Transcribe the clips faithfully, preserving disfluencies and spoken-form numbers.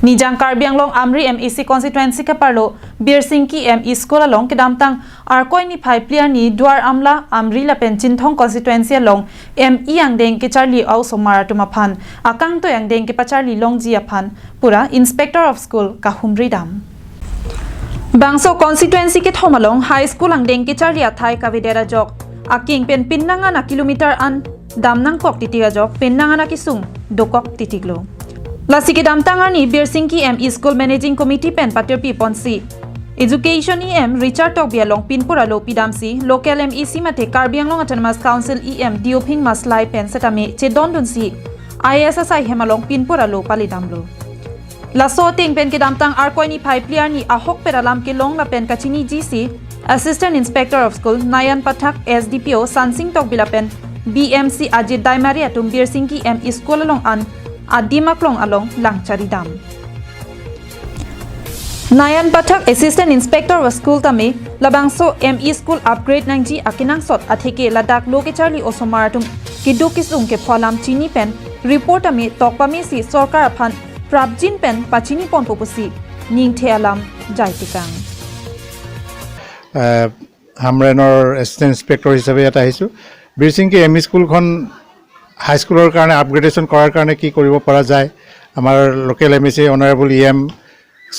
Nijang Karbi Anglong Amri M A C constituency keparlo Birsingki M E School along kedamtang Arkoi niphai phli arni Duar Amla, Amri lapen Chinthong constituency along M E angdeng kecharli a-osomar atum aphan akangtoi angdeng kepacharli longji aphan pura Inspector of School kahumri dam. Bangso constituency kethom along high school angdeng kecharli athai kavedet ajok aking pen pinnang an a-kilometer an dam nangkok titik ajok pinnang an akesung dokok titiklo. Lasi kedamtang arni Birsingki M E School Managing Committee pen patirpi ponsi Education E M Richard Tokbi along pinpur alo pidamsi local M A C mate Karbi Anglong Autonomous Council E M Diuphing Maslai pen setame chedondunsi I A S asai hem along pinpur alo palidamlo. Laso ateng pen kedamtang Arkoi niphai phli arni ahokpet alam kelong lapen kachiniji si Assistant Inspector of School Nayan Pathak, S D P O Sansing Tokbi lapen B M C Ajit Daimari atum Birsingki M E School along an adim aklong along langchari dam. Nayan Pathak Assistant Inspector of School tame labangso M E School upgrade nangji akenangsot atheke ladak lo kecharli osomar atum keduk kesung kepho alam chini pen report tame tok pamesi sorkar aphan prapjin pen pachini ponpo pusi ningthe alam jaitekang. আহ, হামৰেনৰ assistant inspector হিচাপে ইয়াত আহিছোঁ। বিৰচিংকি M E স্কুলখন হাইস্কুলৰ কাৰণে আপগ্ৰেডেশ্যন কৰাৰ কাৰণে কি কৰিব পৰা যায়, আমাৰ local M A C honourable E M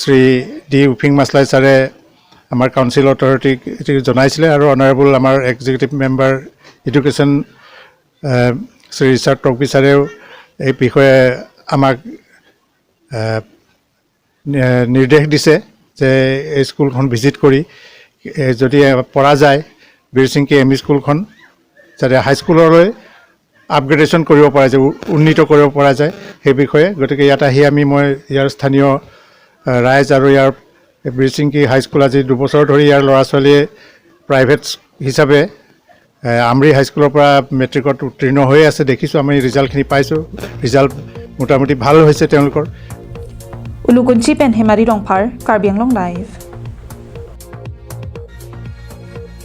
Shri ডি উফিং মাছলাই ছাৰে আমাৰ কাউন্সিল অথৰিটিক এইটো জনাইছিলে আৰু অনাৰেবল আমাৰ এক্সিকিউটিভ মেম্বাৰ এডুকেশ্যন শ্ৰী ৰিচাৰ্ড টকবি ছাৰেও এই বিষয়ে আমাক আহ, নি- নিৰ্দেশ দিছে যে এই স্কুলখন ভিজিট কৰি এ, যদি পৰা যায় বিৰচিংকি এম ই স্কুলখন যাতে হাইস্কুললৈ আপগ্ৰেডেশ্যন কৰিব পৰা যায়, উ- উন্নীত কৰিব পৰা যায় সেই বিষয়ে। গতিকে ইয়াত আহি আমি মই ইয়াৰ স্থানীয় আহ, ৰাইজ আৰু ইয়াৰ বিৰচিংকি হাইস্কুল আজি দুবছৰ ধৰি ইয়াৰ ল'ৰা ছোৱালীয়ে প্ৰাইভেট হিচাপে আহ, আমৰি হাইস্কুলৰ পৰা মেট্ৰিকত উত্তীৰ্ণ হৈ আছে, দেখিছোঁ, আমি ৰিজাল্টখিনি পাইছোঁ। ৰিজাল্ট মোটামুটি ভাল হৈছে তেওঁলোকৰ। Ulukunchi pen Hemari Rongphar, Karbi Anglong Live.